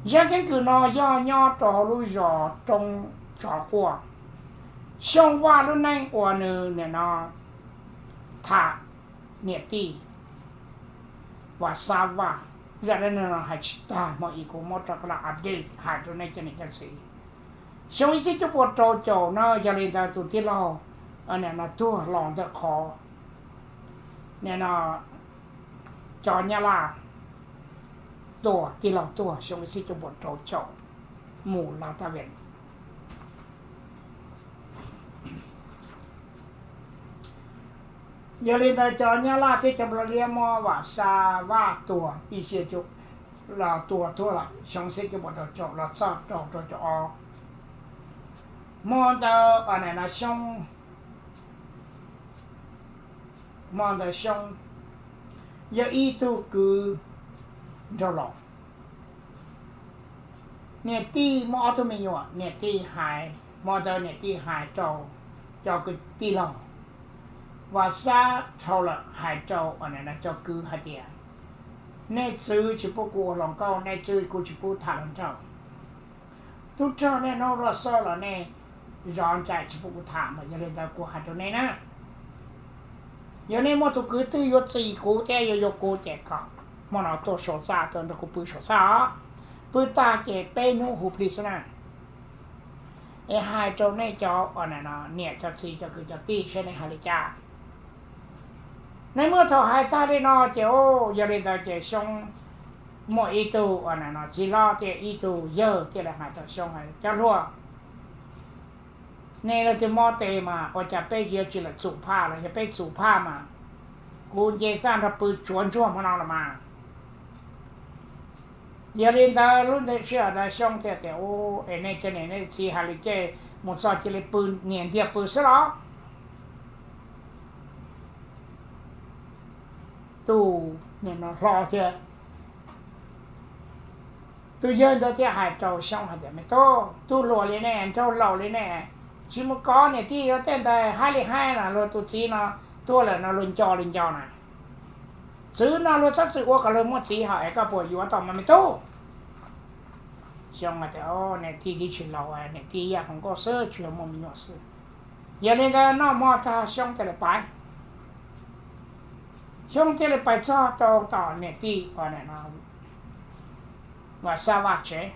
Zaj keeb kwm no yog nyob rau hauv lub zos Roob Tsov Quaj, Xyooj Vaj lub neej uas nws nim no tham niam tij Vam Xab Vaj. Zaj dab neeg no hais tsis tag, hmo ib kuv muab rov qab los update hais rau nej cov niam cov txiv. Xyoo ib txhiab cuaj puas rau caum na, yog li ntawd tus tij laug nim no tuag los ntawm qhov nim no cov Nyab Laj tuaj, tij laug tuag xyoo ib txhiab cuaj puas rau caum mus Lav Taj Vees. Yog li ntawd cov Nyab Laj thiab cov Nplog Liab muab Vam Xab Vaj tua ib, los tua tuag lawm xyoo ib txhiab cuaj puas rau caum los txog rau rau caum ob. Hmo ntawd nim no Xyoob, hmo ntawd Xyoob yog ib tug kwv nraug laus. Niam tij muaj ob tug me nyuam, niam tij hais, hmo ntawd niam tij hais rau cov kwv tij laug, Vam Xab dhau lawm hais rau nim no cov kwv hais tias, nej txwv tsis pub kuv ua hluas nkauj, nej txwv kuv tsis pub tham hluas nraug. Tub rog nej hnub luaj xwb los nej zov ntsais tsis pub kuv tham mas yog li ntawd kuv hais rau nej na, yog nej muaj tus kwv twg yuav txis kuv thiab yuav yuav kuv ces kom hmo no tuaj saum txaj, tuaj nrog kuv pw saum txaj os. Pw tag ces peb hnub hu plig xwb na. Es hais rau nej cov uas nim no niam cov txiv cov kwv cov tij saib nej hais li cas. Nej muab thaum hais tag li no ces, yog li ntawd ces Xyoob muaj ib tug uas nim no txiv hlob thiab ib tug yawg thiaj li hais rau Xyoob hais, cov hluas, nej leej twg mob tes mas ua cas peb yuav tsis lam txus phaj los, yog peb txus phaj mas kuv nce txaj nrog pw tsuav ntsuag hmo no los mas. Yog li ntawd lub sij hawm ntawd Xyoob thiaj tias, es nej cov niam nej txiv hais li ces mus txog cia li pw niam ntiag pw xwb los? Tus hlob thiab tus yawg ntawd thiaj hais rau Xyoob hais tias, me tub, tub hluas li nej, nraug laus li nej, tsis mus kov niam tij yuav tej ntawd, hais li hais no luag tus txiv no tuag lawm no luag nco li nco na. Txwv no luag txhob txwm ua kom luag muaj txiv hos es koj puas yuav tau mas me tub? Xyoob hais tias, niam tij twb tsis laus, niam tij yaj hluas nkauj xwb, tsis yog muaj me nyuam xwb. Yog li ntawd noj hmo tag Xyoob thiaj li pais. Xyoob thiaj li pais txog rau tom niam tij uas nim no Vam Xab Vaj tsev.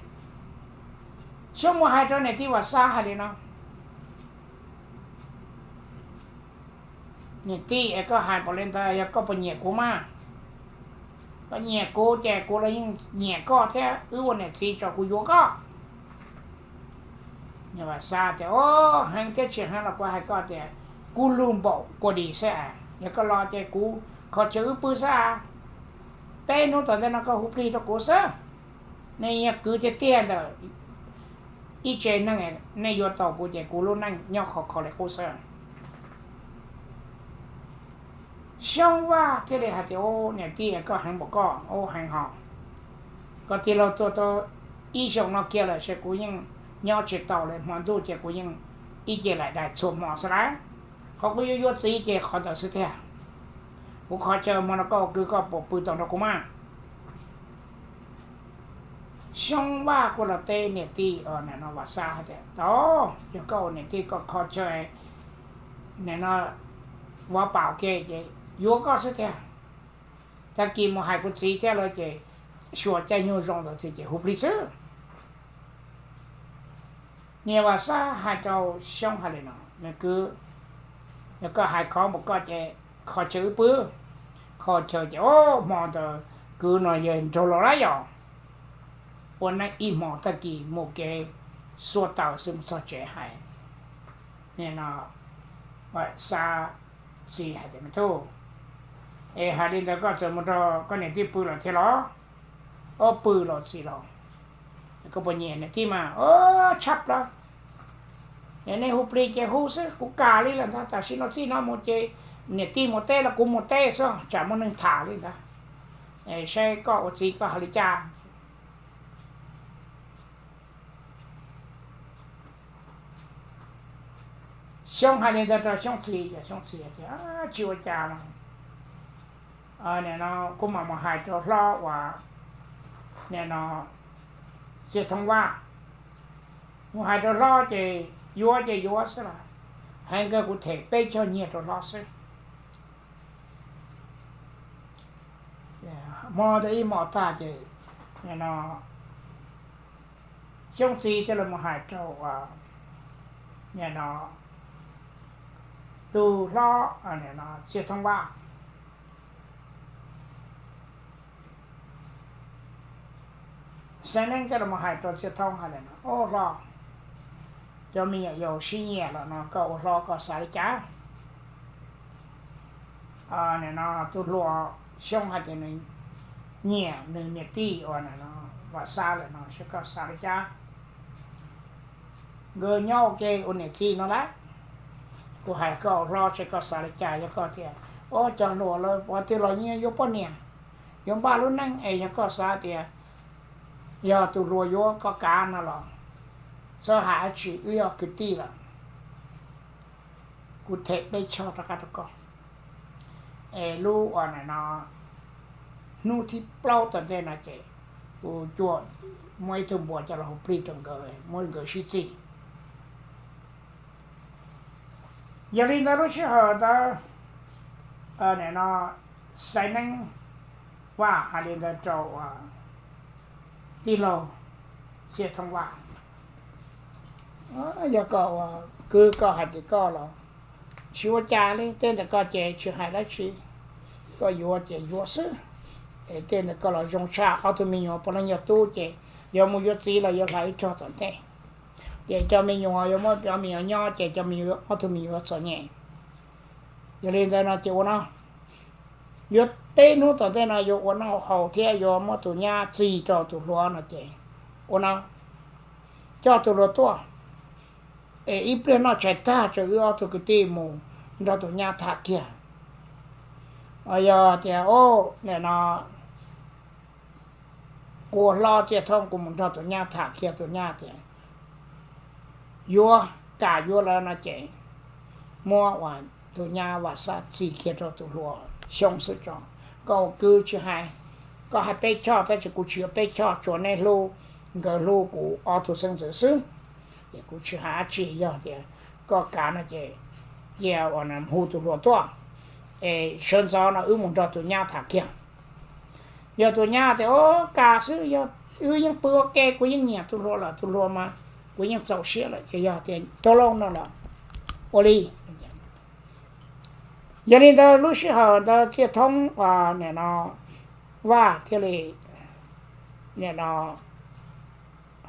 Xyoob mus hais rau niam tij Vam Xab hais li no, niam tij, es koj hais npaum li ntawd yog koj puas nyiam kuv mas? Koj nyiam kuv ces kuv los yeej nyiam koj thiab, wb ua niam txiv tso kuv yuav koj. Vam Xab tias, o, heev thiab tsis heev los kuv hais koj tias, kuv lug npaum kua dis xwb, yog koj los ces kuv kho chaw wb pw xwb. Peb hnub tom ntej no koj hu plig rau kuv xwb. Nej yog kwv tiag tiag ntawm ib tsev neeg, nej yuav tau kuv ces kuv lub neej nyob khov kho li qub xwb. Xyoob Vaj thiaj li hais tias, niam tij, koj heev npaum koj, heev hos. Koj tij laug tuag tau ib xyoos no kiag lawm ces kuv yeej nyob tsis tau li, hmo ntuj ces kuv yeej ib ce laim dais txhua hmo xwb lawm. Qhov kuv yuav yuav txiv ces qhov ntawd xwb tiag. Kuv kho chaw, hmo no koj ua kwv koj puas pw tau nrog kuv mas? Xyoob Vaj kuj los teb niam tij Vam Xab hais tias, tau, yog koj ua niam tij koj kho chaw, nim no vov paum ke ces yuav koj xwb tiag. Tag kis mus hais kuv txiv thiab lawm ces xyuas caij nyoog zoo ntawd thiab ces hu plig xwb. Niam Vam Xab hais rau Xyoob hais li no, me kwv, yog koj hais khov npaum koj ces kho chaw wb pw. Kho chaw ces, o, hmo ntawd kwv no yog nraug laus lawm yog, ua neeb ib hmo tag kis mus kev xuab taws xwb mus txog tsev hais, nim no Vam Xab txiv hais tias, me tub, es hais li ntawd koj txawm mus nrog koj niam tij pw lawm thiab los? O, pw los txiv los. Koj puas nyiam niam tij mas? O, tshaj plaws. Es nej hu plig ces hu xwb, kuv kam li lawm ntag. Tam sim no txij no mus ces niam tij mus teb los kuv mus teb xwb, tsam muaj neeg tham li ntag. Saib koj ua txiv koj hais li cas. Xyoob hais li ntawd rau Xyoob txiv ces Xyoob txiv tias, tsis ua cas los, nim no kuv mam mus hais rau hlob uas nim no Txiaj Thoob Vaj, mus hais rau hlob ces yuav ces yuav xwb las, hais nkawd kuv them peb caug nyiaj rau hlob xwb. Hmo ntawd ib hmos tag ces Xyoob txiv thiaj li mus hais rau tus hlob Txiaj Thoob Vaj. Xaiv Neeb thiaj li mus hais rau Txiaj Thoob hais tias, Au hlob, cov me nyuam yaus sib nyiam lawm no koj ua hlob koj xav li cas? Nim no tus hluas Xyoob hais tias nws nyiam nws niam tij uas Vam Xab lawm no, seb koj xav li cas? Nkawd nyob ua ke ua niam txiv no lawm. Kuv hais koj ua hlob seb koj xav li cas, yog koj tias, Au, cov hluas lawv puav twg los yeej yuav poj niam, yuav npaj lub neej, es yog koj xav tias yog tus hluas yuav koj kav no los txhob hais dab tsi, wb yog kwv tij lawm. Kuv them peb caug rov qab rau koj. Es lub uas nim no hnub thib plaub tom ntej no ces kuv coj muaj ib tug npua coj los hu plig rau nkawd, muab nkawd sib txig. Yog li ntawd lub sij hawm ntawd nim no Xaiv Neeb Vaj hais li ntawd rau tij laug Txiaj Thoob Vaj, Yog koj ua kwv koj hais tias koj los tsis ua cas li, tej ntawm koj ces tsis hais dab tsi, koj yuav ces yuav xwb. Es tej ntawm koj los zoo tshaj, ob tug me nyuam puav leej yog tub ces yog mus yuav txiv los yuav hla ib rog tom ntej. Ces cov me nyuam yuav muab cov me nyuam nyob ces cov me nyuam, ob tug me nyuam yuav txom nyem. Yog li ntawd no ces ua no, yuav peb hnub tom ntej no yuav ua noj haus thiab yuav muab tus nyab txig rau tus hluas no ces ua no, coj tus hluas tuaj, es ib pliag noj tshais tag ces wb ob tug kwv tij mus nrog tus nyab tham kiag. Yog tias, Au, nim no kuv ua hlob Txiaj Thoob kuv mus nrog tus nyab tham kiag, tus nyab tias yuav, kam yuav lawm no ces muab ua tus nyab Vam Xab txig kiag rau tus hluas Xyoob xwb tso. Koj ua kwv tsis hais, koj hais peb caug tab sis kuv tsis yuav peb caug, tsuas neb hlub, nkawd hlub kuv ob tug xeeb ntxwv xwb. Ces kuv tsis hais dab tsi, yog tias koj kam no ces cia ua hu tus hluas tuaj, es sawv ntxov no wb mus nrog tus nyab tham kiag. Yog tus nyab tias, Au, kam xwb, yog wb yeej pw ua ke, kuv yeej nyiam tus hluas lawm, tus hluas mas kuv yeej txaus siab lawm, ces yog tias tau loo no los ua li. Yog li ntawd lub sij hawm ntawd Txiaj Thoob nim no Vaj thiaj li nim no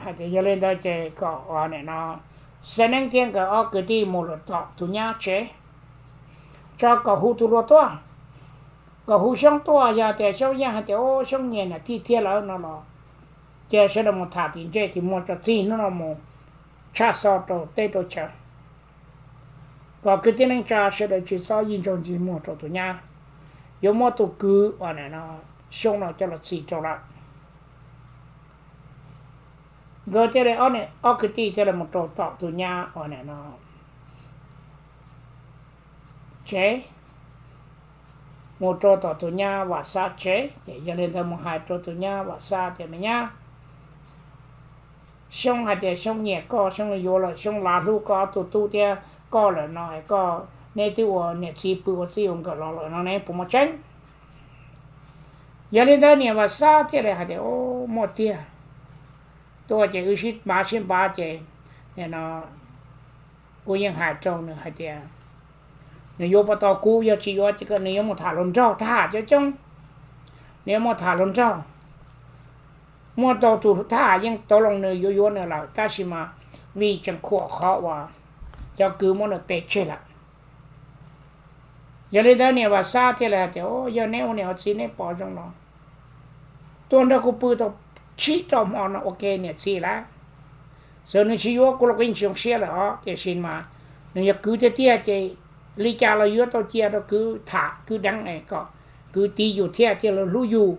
hais tias yog li ntawd ces kom nim no Xaiv Neeb thiab nkawd ob kwv tij mus lawm tom tus nyab tsev, tso kom hu tus hluas tuaj, kom hu Xyoob tuaj. Yog tias Xyoob yeej hais tias, Au, Xyoob nyiam niam tij thiab lawm no los cia sawv daws mus tham tim ntsej tim muag tso, txij hnub no mus tshaj xo rau teb rau chaw, kom kwv tij neej tsa sawv daws tsis txhob yij ntsoog ntsej muag rau tus nyab, yuav muab tus kwv uas nim no Xyoob no coj los txim rau lawm. Nkawd thiaj li ob kwv tij thiaj li mus rau tom tus nyab uas nim no tsev, mus rau tom tus nyab Vam Xab tsev. Ces yog li ntawd mus hais rau tus nyab Vam Xab tias, Me nyab, Xyoob hais tias Xyoob nyiam koj, Xyoob yuav lawm, Xyoob lav hlub koj ob tug tub thiab koj lawm no, koj, neb twb ua niam txiv pw ua txij ua nkawm los lawm no, neb puas muaj tseeb? Yog li ntawd niam Vam Xab thiaj li hais tias, Au, muaj tiag, tuaj ces wb sib npav sib npav ces nim no kuv yeej hais rau nws hais tias nws yuav puas tau kuv, yog tsis yuav ces nws yuav mus tham hluas nraug, tham coob coob, nws yuav mus tham hluas nraug. Muaj ntau tus thab ham yeej tau loo nws yuav yuav nws lawm, tab sis mas vim tseem khuam qhov uas cov kwv muab nws pe tseg lawm. Yog li ntawd niam Vam Xab thiaj li hais tias, Yog neb ua niam ua txiv neb pom zoo los tuaj nrog kuv pw tau tsib rau hmo no ua ke niam txiv lawm. Txawm nws tsis yuav kuv los kuv yeej tsis zoo siab lawm os, tiam sis mas nws yog kwv tiag tiag ces li cas los yuav tau cia rau kwv tham kwv deev es kom kwv tiv yus thiab thiaj li hlub yus.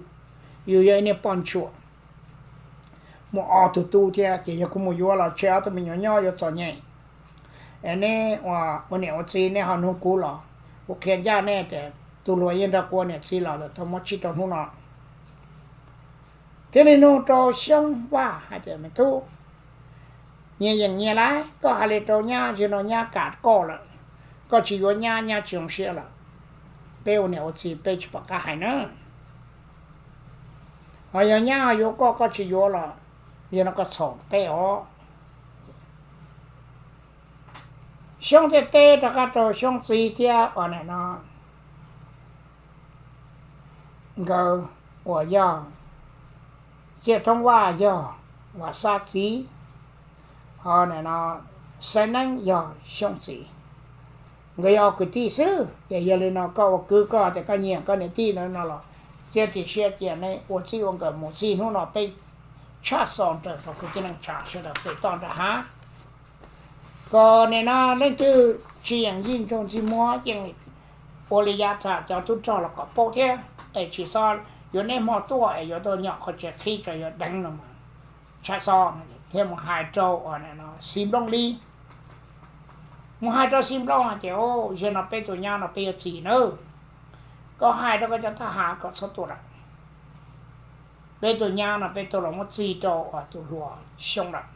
Yus yog ib niag poj ntsuam muaj ob tug tub thiab, ces yog kuv mus yuav los tseg ob tug me nyuam nyob yuav txom nyem. Es neb ua niam ua txiv neb ho nug kuv los kuv qhia ncaj neb tias tus hluas yeej nrog kuv ua niam txiv los lawm tau muaj tsib rau hnub no. Thiaj li nug rau Xyoob Vaj hais tias, Me tub, nyias yeem nyias lauj, koj hais li rau nyab, zaum no nyab kam koj lawm, koj tsis yuav nyab, nyab tsis zoo siab lawm. Peb ua niam ua txiv peb tsis pom qab hais na. Ho yog nyab ho yuav koj, koj tsis yuav los yog no koj txhaum peb os. Xyoob thiaj teb rov qab rau Xyoob txiv thiab uas nim no nkawd uas yog Txiaj Thoob Vaj yog Vam Xab txiv, ho nim no Xaiv Neeb yog Xyoob txiv. Nkawd yog kwv tij xwb, ces yog li no koj ua kwv koj tias koj nyiam koj niam tij no no los txiav txim siab cia neb ua txij ua nkawm mus txij hnub no peb tshaj xo nrawm rau kwv tij neej tsa sawv daws pem toj nram hav. Kom nim no leej twg tsis yeem yij ntsoog ntxwg muag yeej ua li yav tas cov tub rog los kom paub thiab, es tsis txhob yuav neb hmo tuaj es yuav tuaj nyom qhov tsev qhib tso yuav deev no mas tshaj xo. Thiaj mus hais rau uas nim no Xis Nplooj li, mus hais rau Xis Nplooj hais tias, Zaum no peb tus nyab no peb yuav txis nawb. Koj hais rau koj cov thab ham kom txhob tuaj lawm. Peb tus nyab no peb tuaj los muab txis rau uas tus hluas Xyoob lawm.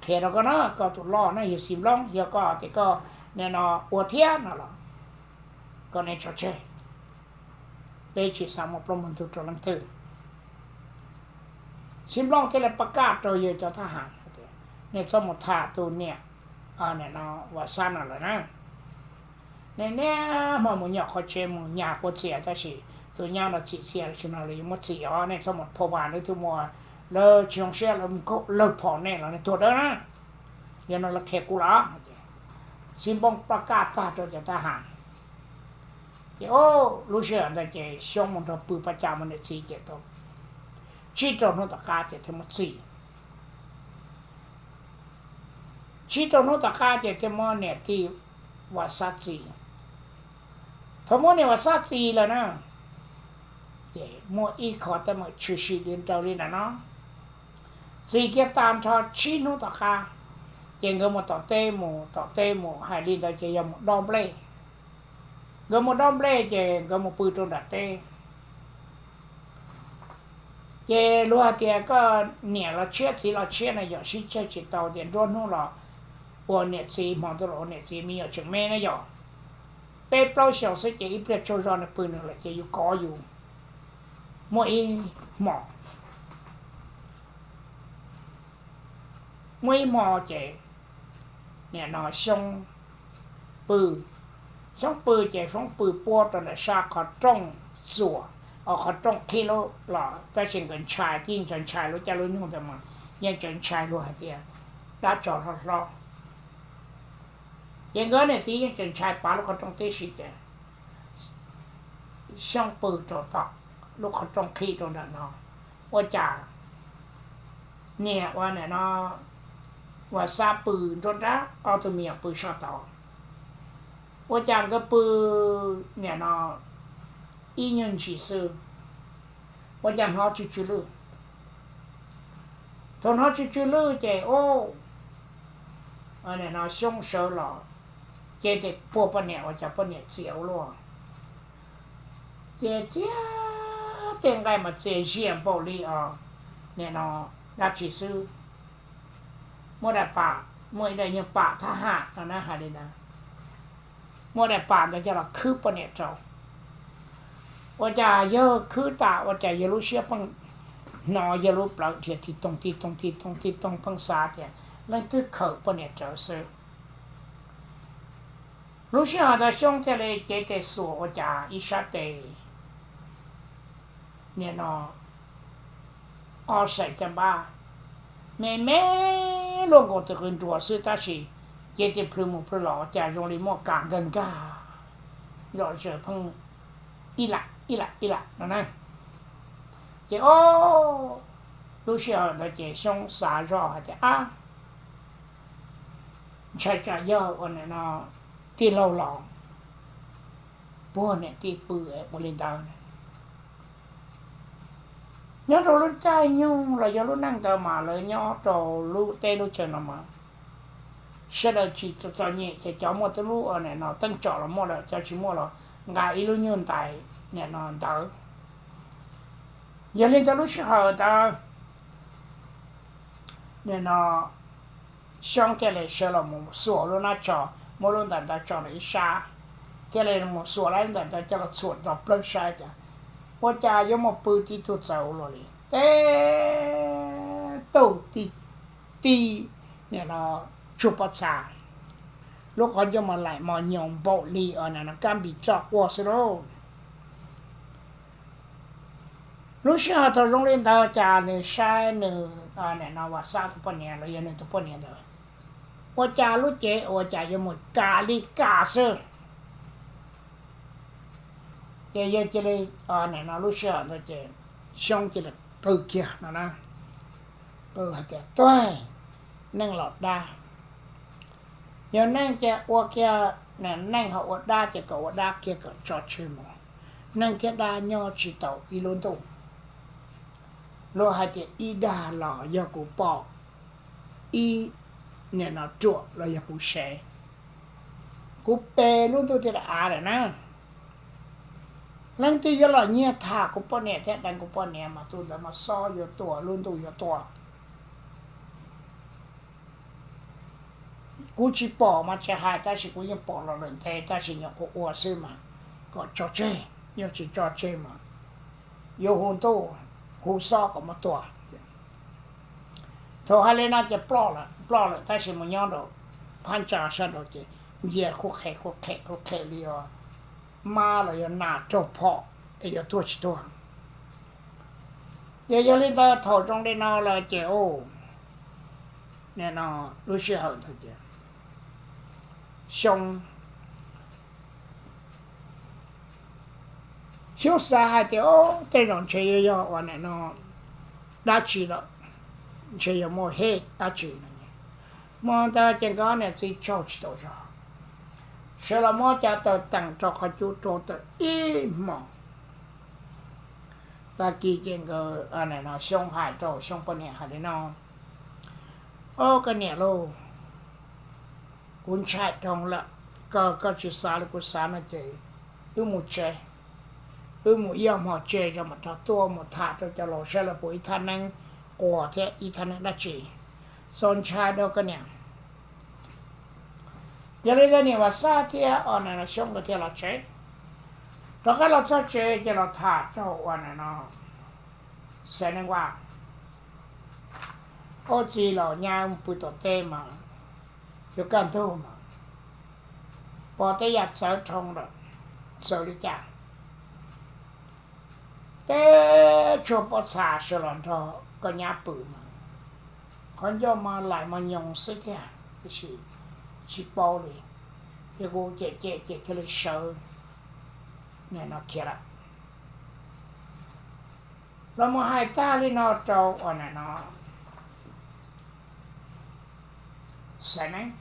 Qhia rau koj na, koj tus loj na yog Xis Nplooj, yog koj tias koj nim no ua thiab no los koj neb tso tseg, peb tsis xav muaj plaub muaj ntug rau leej twg. Xis Nplooj thiaj li pab kaj rau yawg cov thab ham hais tias, Nej txhob mus tham tus niam nim no Vam Xab no lawm na. Nej niaj hmo mus nyom qhov tsev mus nyas quav txias tab sis tus nyab no txim txiaj tsis no los yuav muab txis os, nej txhob mus phau vas, lawv twb muaj, lawv tsis zoo siab lawv mus kaum lawg phom nej los nej tuag dawb na. Yog no lawv qhia kuv lawm. Xis Nplooj pab kaj tag rau cov thab ham. Ces lub sij hawm ntawd ces Xyoob mus nrog pw pab cas mus niam txiv ces tau tsib rau hnub tom qab ces thiaj muab txis. Tsib rau hnub tom qab ces thiaj muab niam tij Vam Xab txis. Thaum muab niam Vam Xab txis lawm na, ces muaj ib qho teeb meem tshwm sim li nraws li ntawm no. Txis kiag tag nrho tsib hnub tom qab, ces nkawd mus tom teb, mus tom teb mus hais li ntawd ces yog mus dob nplej. Nkawd mus dob nplej ces nkawd mus pw rau nram teb. Ces luag hais tias koj niam los tshiab txiv los tshiab na yom, sib tseg tsis tau ces nruab hnub los ua niam txiv, hmo ntuj los ua niam txiv, me nyuam tseem me na yom. Peb plaub xyoos xwb ces ib pliag tsaug zog nws pw nws lawm ces yus kov yus. Muaj ib hmo, muaj ib hmo ces nim no Xyoob pw, Xyoob pw ces Xyoob pw puab rau ntawm sab qhov rooj txuas, qhov rooj qhib lub los tab sis nkawd ntshai, yeej ntshai ntshai lub caij lub nyoog ntawd mas yeej tseem ntshai luag hais tias dab tsov hlob hlob. Ces nkawd niam txiv yeej tseem ntshai pav lub qhov rooj tib si ces Xyoob pw rau tom lub qhov rooj qhib rau ntawm no, ua cas niam ua nim no Vam Xab pw nruab nrab, ob tug me nyuam pw sab tod. Ua cas nkawd pw nim no ib nyuag ntsis xwb, ua cas hnov tsw tsw lwj. Thaum hnov tsw tsw lwj ces nim no Xyoob sawv los, ces tes puag poj niam ua cas poj niam txias ua luaj, txias txias tej nqaij mas txias zias npaum li os, nim no dab tsi xwb. Muaj daim pam, muaj ib daim nyuag pam thab ham no na hais li ntawd. Muaj daim pam ntawd coj los khwb poj niam rau. Ua cas yawg khwb tas ua cas yawg lub siab pheej hnov yawg lub plawv dhia ti toog ti toog ti toog ti toog, pheej xav tias leej twg khawm poj niam rawv xwb. Lub sij hawm ntawd Xyoob thiaj li cev tes xuas ua cas ib sab tes nim no ob saim caj npab me me luaj nkaus tus qws nruas xwb tab sis cev tes plhws mus plhws los ua cas zoo li muaj kas nkag nkag zom zaws pheej ib lam ib lam ib lam no na. Ces o, lub sij hawm ntawd ces Xyoob xav zoj hais tias ab, ntshai tsam yog ua nim no tij laug los puag niam tij pw ua li ntawd. Nyob rau lub caij nyoog los yog lub neej ntawd mas lawv nyob rau lub teb lub chaw no mas sawv daws tsis txom nyem ces cov muaj tej lub nim no teeb tsom los muaj lawm, cov tsis muaj los nqa ib lub nyuag ntais nim no ntawd. Yog li ntawd lub sij hawm ntawd, nim no Xyoob thiaj li sawv los mus xuas lub hnab tso, muab lub ntawm ntawd tso rau ib sab, thiaj li mus xuas lub ntawm ntawd coj los txhuam rau plawg saib tias ua cas yuav muaj pw tib tug txawv ua luaj li, teb tug tib tib, nim no tsuag pob txha, lub qhov ncauj mas laim mos nyoos npaum li nim no kab npis roj quaj xwb lauj. Lub sij hawm thaum zoo li ntawd cas nws saib nws, nim no Vam Xab tus poj niam los yog nws tus poj niam ntawd, ua cas lub cev ua cas yuav mus kas li kas xwb. Ces yog cia li, nim no lub sij hawm ntawd ces Xyoob cia li qw kiag no na, qw hais tias tuag, neeg los dab, yog neeg ces ua kiag, neeg ho ua dab ces kom ua dab kiag kom tso tseg mus. Neeg thiab dab nyob tsis tau ib lub ntuj. Luag hais tias ib dag los yog kuv pom, ib, nim no ruam los yog kuv sev, kuv pe lub ntuj thiaj li av lawm na. Leej twg yuav los nyiag tham kuv poj niam thiab deev kuv poj niam mas tus ntawd mas xob yuav tuag, lub ntuj yuav tuag. Kuv tsis pom mas tsis hais, tab sis kuv yeej pom los lawm ntev, tab sis nyuam qhuav ua xwb mas kom tso tseg, yog tsis tso tseg mas yuav hu ntuj, hu xob kom muab tua. Thaum hais li no ces ploj lawm, ploj lawm tab sis mus nyob rau phab ntsa sab nraud ces ncia khuj qhem khuj qhem khuj qhem li os, mab los yog nas raug phom es yuav tuag tsis tuag. Ces yog li ntawd thaum zoo li no lawm ces, nim no lub sij hawm ntawd ces Xyoob, Xyoob xav hais tias o, tej zaum ntshe yuav yog ua nim no dab tsi lawm, ntshe yog muaj hej dab tsi no. Hmo ntawd ces nkawd niam txiv tsaug tsis tau zog, sawv los muab cov taws teem rau qhov cub rau tawm ib hmos. Tag kis ces nkawd, nim no Xyoob hais rau Xyoob poj niam hais li no, o, koj niam lauj, kuv ntshai dhau lawm, koj, koj tsis xav li kuv xav no ces wb mus tsev, wb mus ib ob hmo tsev tso mam rov tuaj mus tham rau cov laus saib lawv puas ib thaj neeb quas thiab ib thaj neeb dab tsi. Txaus ntshai dhau koj niam. Yog li ntawd niam Vam Xab thiab nim no Xyoob nkawd thiaj los tsev. Rov qab los txog tsev ces los tham rau ua nim no Xaiv Neeb Vaj, ob txiv los nyab mus pw tom teb mas yuav kaj ntug mas pom tej yam txawv dhau lawm, txawv li cas. Teb tsuag pob txha sawv los nrog koj nyab pw mas qhov ncauj mas laim mos nyoos xwb tiag, tiam sis tsis paub li. Ces kuv cem cem ces thiaj li sawv nim no khiav lawm. Los mus hais tag li no rau ua nim no Xaiv Neeb.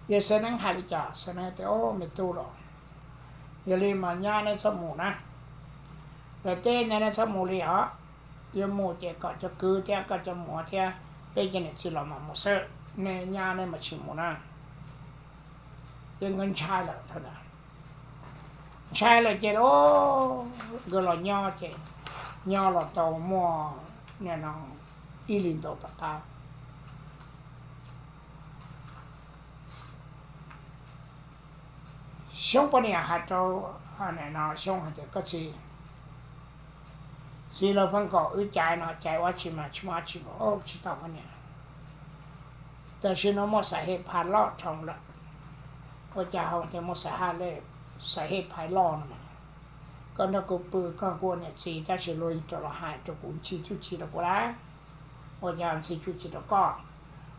Ces Xaiv Neeb hais li cas? Xaiv Neeb tias, o, me tub los, yog li mas nyab neb txhob mus na, daim teb no neb txhob mus li os. Yuav mus ces kom cov kwv thiab koj cov muam thiab peb cov niam txiv los mam mus xwb, nej nyab neb mas tsis mus na. Ces nkawd ntshai lawm, ntshai lawm ces nkawd los nyob ces nyob los tau muaj nim no ib hlis ntau tom qab. Xyoob poj niam hais rau nim no Xyoob hais tias, koj txiv, txiv lawv pheej kom wb caiv no caiv ua tsi mas tsis muaj dab tsi, tsis tau koj niam. Tam sim no muaj Xaiv Hej Phaj loj dhau lawm. Ua cas ho tias muaj Xaiv Hej, Xaiv Hej Phaj loj no mas? Koj nrog kuv pw koj kuj ua niam txiv tab sis luag rov los hais rau kuv ntxhi txuj ci rau kuv lawm. Ua cas ntxhi txuj ci rau koj?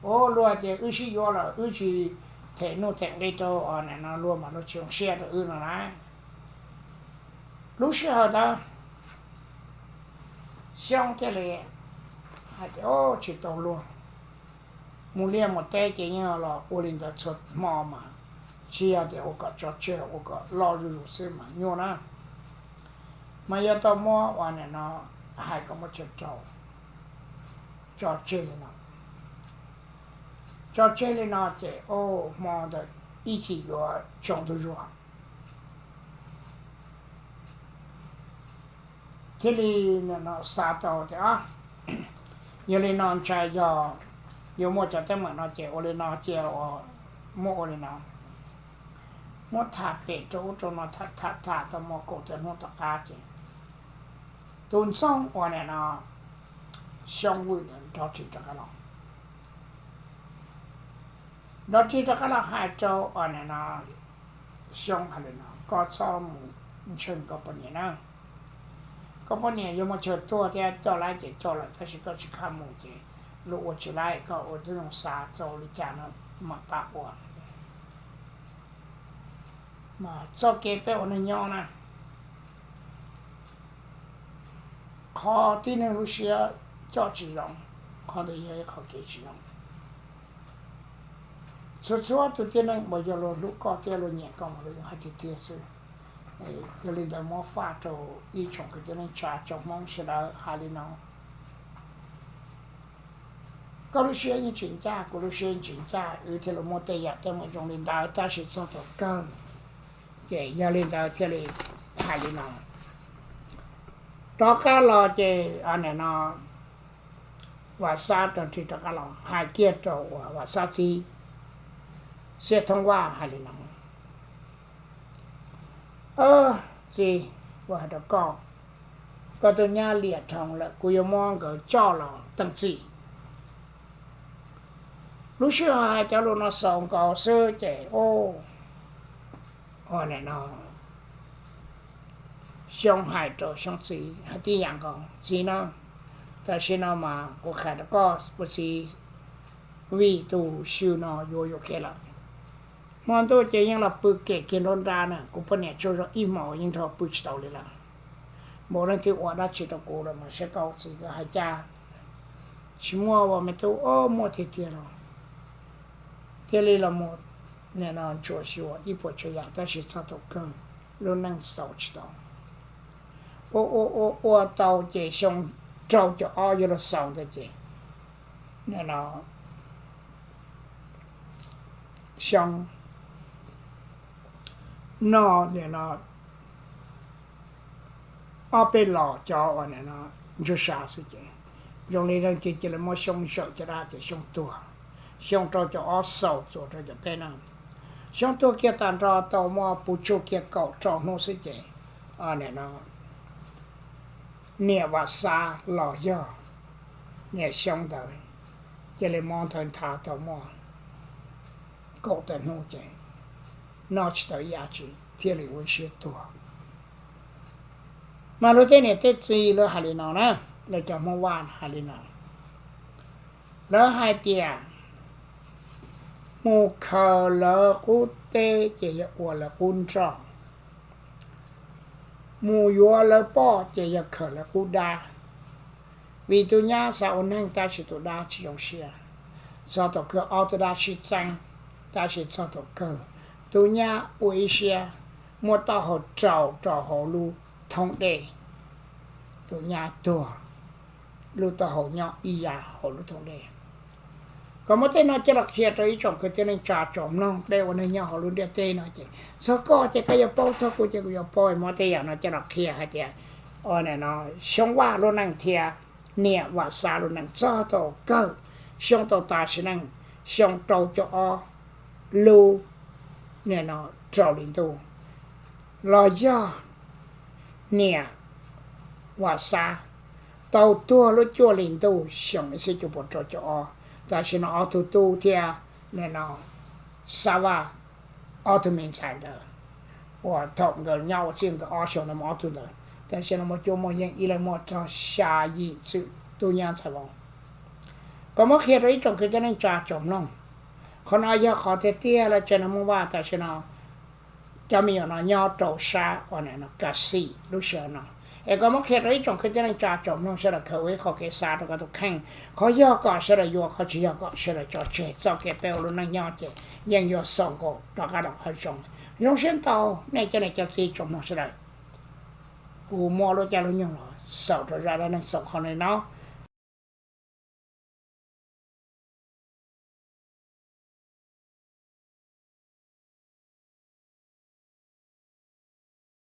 Ua luag tias wb sib yuav lawm wb tsis them nuj them nqi rau nim no luag mas luag tsis zoo siab rau wb no na. Lub sij hawm ntawd Xyoob thiaj li hais tias, tsis tau luag, mus liaj mus teb ces yeej los ua li ntawd txhua hmo mas, tsis yog tias ua kom tso tseg ua kom loj zuj zus xwb mas nyuaj na. Mas yuav tau muab ua nim no hais kom muab tso rau, tso tseg li no. Tso tseg li no ces hmo ntawd ib chim yuav tsaus ntuj zuag. thiaj li xav tau tias, yog li no ntshai yog yuav muaj cov teeb meem no ces ua li no cia, muab ua li no, muab tham pem rau ub rau no, tham tham tham tau muaj kaum tawm hnub tom qab ces tus ntxoog uas nim no Xyoob Vwm ntawd nrov ris rov qab los. Nrov ris rov qab los hais rau uas nim no Xyoob hais li no, koj txhob mus ntseeg koj poj niam na. Koj poj niam yuav muaj chaw tuag thiab, coj laib ces coj lawm tab sis koj tsis kam mus ces luag ua tsis laib, koj ua tib zoo xav txaus li cas no mam pab ua. Mas txoj kev peb ua neej nyob na, qhov tib neeg lub siab coj tsis zoo, qhov ntawd yog ib qho kev tsis zoo. Txhua txhua tus tib neeg uas yog luag hlub koj thiab luag nyiam koj mas luag yeej hais tiag tiag xwb. Yog li ntawd muab faj rau ib tsoom kwv tij neej tsa tsoom Hmoob sawv daws hais li no, koj lub siab yeej tsis ncaj, kuv lub siab yeej tsis ncaj, wb thiaj li muaj tej yam teeb meem zoo li ntawd, tab sis txog thaum kawg ces yog li ntawd thiaj li hais li no. Rov qab los ces nim no Vam Xab rog nrig rov qab los hais kiag rau uas Vam Xab txiv Xiaj Thoob Vaj hais li no, txiv, kuv hais rau koj, koj tus nyab Liam Rhoov lawm kuv yuav muab nkawd coj los teem txim. Lub sij hawm hais cov lus no xaus nkaus xwb ces nim no Xyoob hais rau Xyoob txiv hais tib yam nkaus, txiv na, tam sim no mas kuv qhia rau koj, kuv txiv Vim tus xyw no yuav yuam kev lawm. Hmo ntuj ces yeej los pw kem kiag nruab nrab na, kuv poj niam tsaug zog ib hmos yeej nrog pw tsis tau li lawm. Npaum leej twg ua dab tsi rau kuv lawm mas saib koj txiv koj hais cas. Tsis muaj ua me tub, muaj tiag tiag los thiaj li los mus nim no ntsuam xyuas ib puas tsav yam tab sis txog thaum kawg lub neej xaus tsis tau. Ua ua ua ua tau ces xyoo rau caum ob yuav luag xaus ntawd ces nim no Xyoob noj nim no ob peb los cov uas nim no ntsuag sa xwb ces zoo li leej twg cia li muab Xyoob zawm caj dab ces Xyoob tuag. Xyoo rau caum ob xaus txuas rau caum peb na. Xyoob tuag kiag tag nrho tau muaj puv tsug kiag kaum rau hnub xwb ces nim no niam Vam Xab los yog niam Xyoob ntawd cia li mob nthawv nthav tau muaj kaum tawm hnub ces noj tsis tau ib yam tsi thiaj li ua ib siab tuag. Mas luag tej niam tej txiv lawv hais li no na, lawv cov Hmoob Vaj hais li no, lawv hais tias mus khaws lawv qub teb ces yog ua lawv qub nroj, mus yuav lawv poj ces yog khaws lawv qub dab. Vim tus nyab xav ua neeg tab sis tus dab tsis zoo siab. Txog thaum kawg ob tug dab sib txeeb, tab sis txog thaum kawg tus nyab ua ib siab muab taub hau rau rau hauv lub thoob dej, tus nyab tuag, lub taub hau nyob ib yam hauv lub thoob dej. Kuv muab tej no coj los qhia rau ib tsoom kwv tij neej tsa tsoom mloog peb ua neej nyob hauv lub ntiaj teb no ces txog koj ces koj yuav paub, txog kuv ces kuv yuav paub. Muab tej yam no coj los qhia hais tias nim no Xyoob Vaj lub neej thiab niam Vam Xab lub neej txog thaum kawg Xyoob tau tas sim neej xyoo rau caum ob lub nim no rau hli ntuj, los yog niam Vam Xab tau tuag lub cuaj hli ntuj xyoo ib txhiab cuaj puas rau caum ob. Tam sim no ob tug tub thiab nim no Xab Vaj ob tug me ntxhais ntawd uas thaum nkawd nyob ua txij nkawd ob xyoos ntawd mus ob tug ntawd, tam sim no muaj cuab muaj yeej ib leeg muaj rau xya yim txwm tub nyab ntxhais vauv. Kuv muab qhia rau ib tsoom kwv tij neej tsa tsoom mloog, qhov no yog qhov tiag tiag los tsev neeg Hmoob Vaj tam sim no cov me nyuam no nyob rau sab uas nim no Kaxi lub sij hawm no. Es kuv muab qhia rau ib tsoom kwv tij neej tsa tsoom mloog sawv daws khaws ua ib qho kev xav rau koj tus kheej. Qhov yog kom sawv daws yuav, qhov tsis yog kom sawv daws tso tseg. Txoj kev peb ua lub neej nyob ces yeej yuav xaus nkaus rov qab rau qhov zoo. Zoo siab ntau nej cov niam cov txiv tsoom mloog sawv daws. Kuv muab lub caij lub nyoog los xaus rau zaj dab neeg xaus qhov no li no.